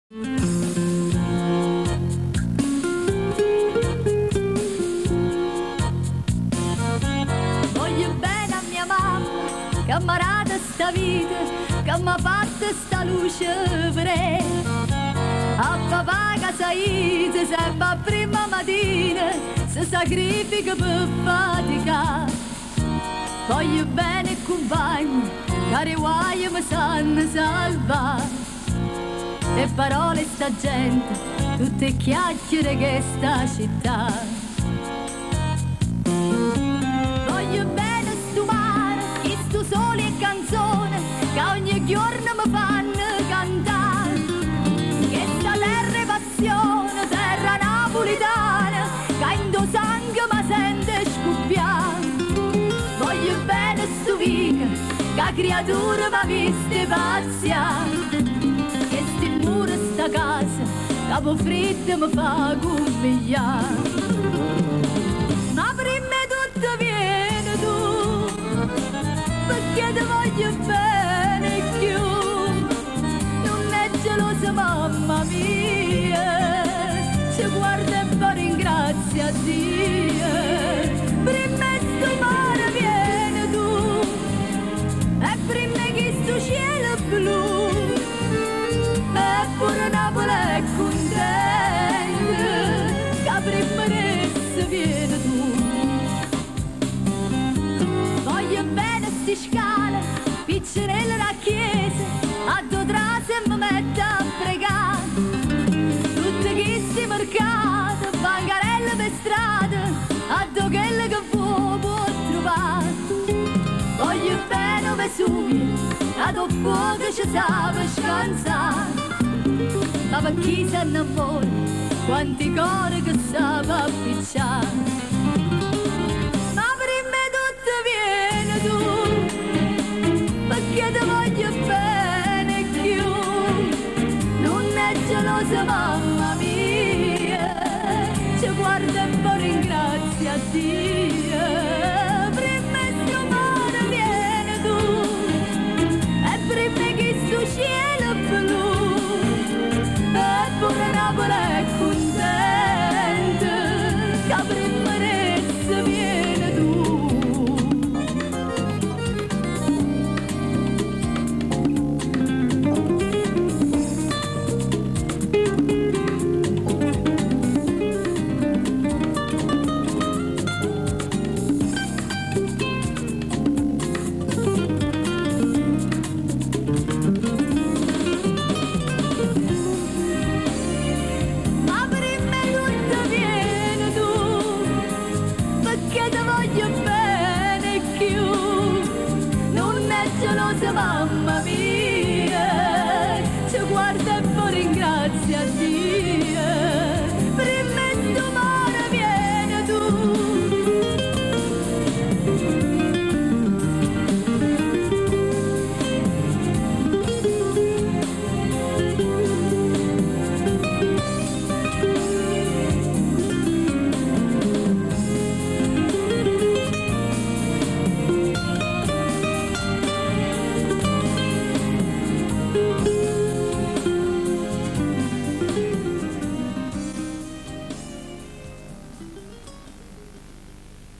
Voglio bene a mia mamma, che m'ha dato sta vita, che m'ha fatto sta luce vedè. A papà che s'aiza sempre a prima mattina, si sacrifica per faticà. Voglio bene 'e cumpagni, ca d' 'e guaie mi sanno salvà. E parole 'e sta gente, tutte 'e chiacchiere 'e chesta città. Voglio bene stu mare, chistu sole e canzone ca ogni ghiuorno me fanno cantà. Chesta terra 'e passione, terra napulitana, ca 'int' 'o sanghe me sente 'e scuppià. Voglio bene stu vico, ca criatura m'ha visto 'e pazzià. Chesti mmure 'sta casa, ca p' 'o friddo me fa cummiglià. Ma primma 'e tutto viene tu, pecché te voglio bene 'e cchiù. Nun è gelosa mamma mia, ce guarda e po' ringrazia a Dio. Primma 'e stu mare viene tu, e primma 'e chistu cielo blu, e pure Napule è cuntenta, ca primma d'essa viene tu. Voglio bene 'sti scale, piccerelle d' 'a chiesa, addò trase e me metto a pregà. Tutte chisti mercate, bancarelle p' 'e strade, addò chello che vuò può truvà. Voglio bene 'o Vesuvio, ca d' 'o ffuoco ce sape scanzà. Ma pe chi s'annammora, quanti core che sape appiccià. Ma primma 'e tutto viene tu, pecché te voglio bene 'e cchiù. Nun è gelosa mamma mia, ce guarda e po' ringrazia a Dio. Primma 'e stu mare viene tu, e primma 'e chistu cielo blu, e pure Napule è cuntenta, ca primma d'essa viene tu. Ma primma 'e tutto viene tu, pecché te voglio bene 'e cchiù. Nun è gelosa mamma mia.